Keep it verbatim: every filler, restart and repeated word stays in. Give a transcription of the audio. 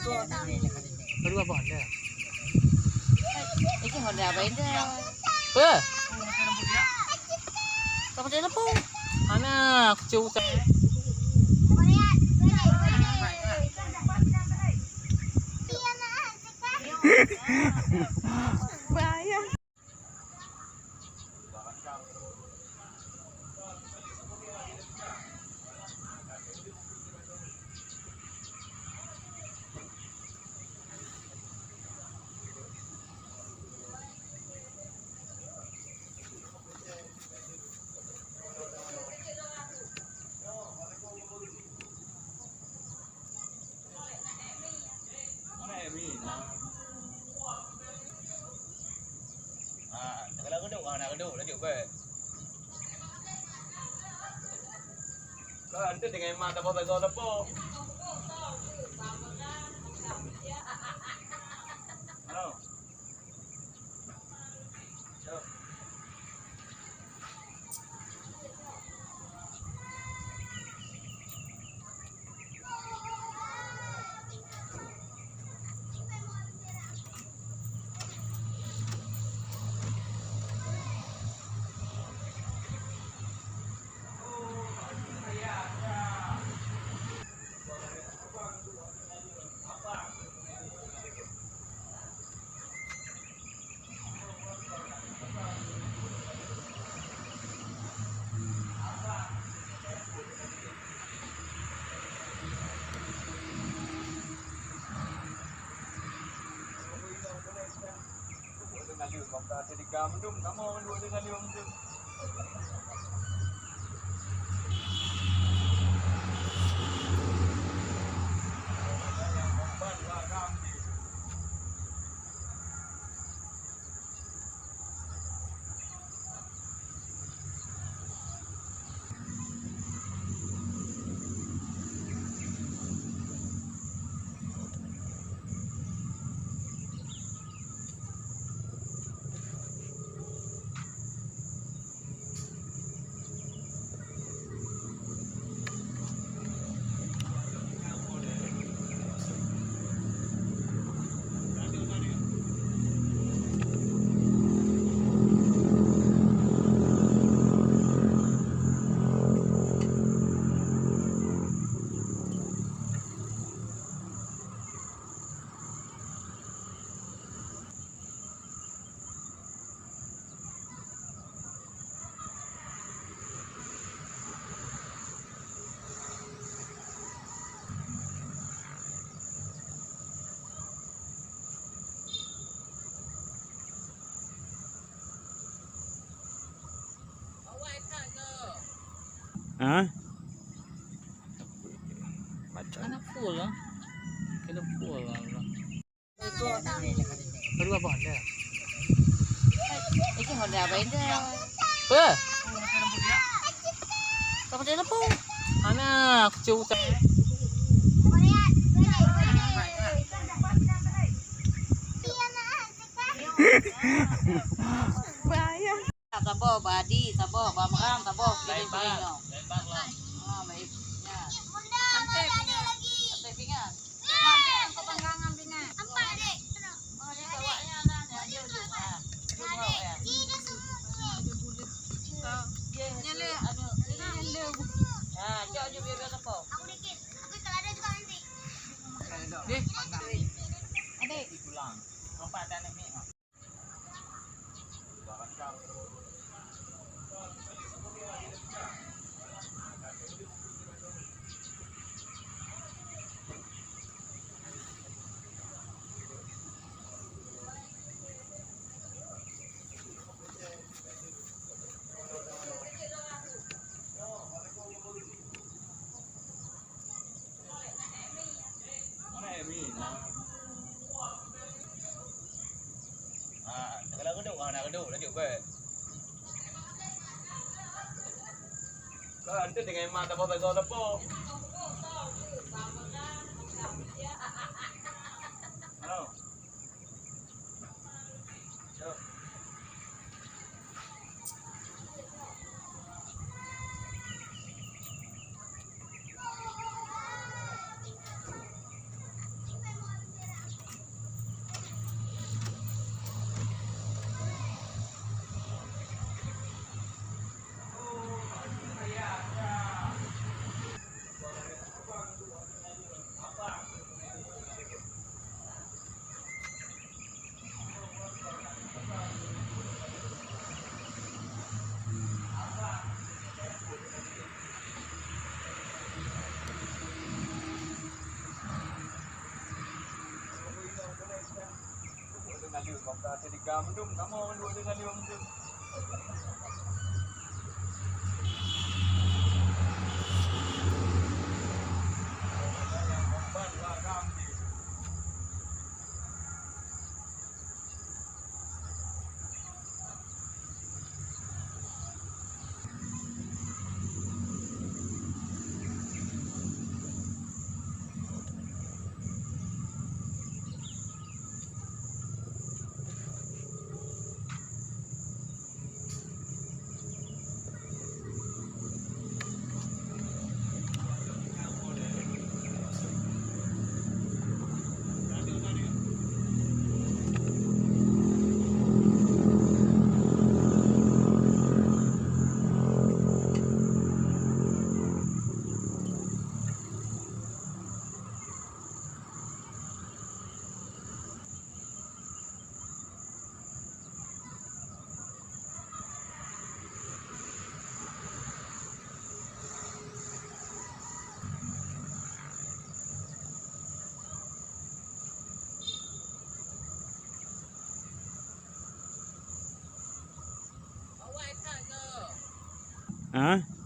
Kedua apa Honda? Ini Honda apa ini? Apa? Apa dia lampu? Mana? Kucing utai. Bahaya. Ah, nak kena redup, ah, nak redup, lanjut, bet. Kau nanti dengan mak tak apa-apa, kau tak apa. Ano? Ha? Macam. Anak full lah. Kena full lah. Baru apa Honda? Ini Honda apa ini? Apa? Kamu tak lampu? Mana kucing utai? Bahaya. Saboh, Badi, saboh, Bamrang, saboh. Lain bak, lain bak lah. Ah, baik. Ya. Sampai pingat. Sampai pingat. Nanti aku panggangan pingat. Empat, Dek. Oh, ya, awaknya lah, ya, jom, jom. Ah, jom, jom, ya. Nyala. Anu, nyala. Ah, jom, jom, biar, biar tepok. Aku dikit. Tapi kalau ada juga nanti. Deh. Adik. Tulang. Lompat dan naik ni. Kalau redup, ah, nak redup, lanjut, bet. Kau nanti dengan mak tak apa-apa, kau tak apa. Halo. Jadi kamu dong, kamu dua dengan lima menit. Ha?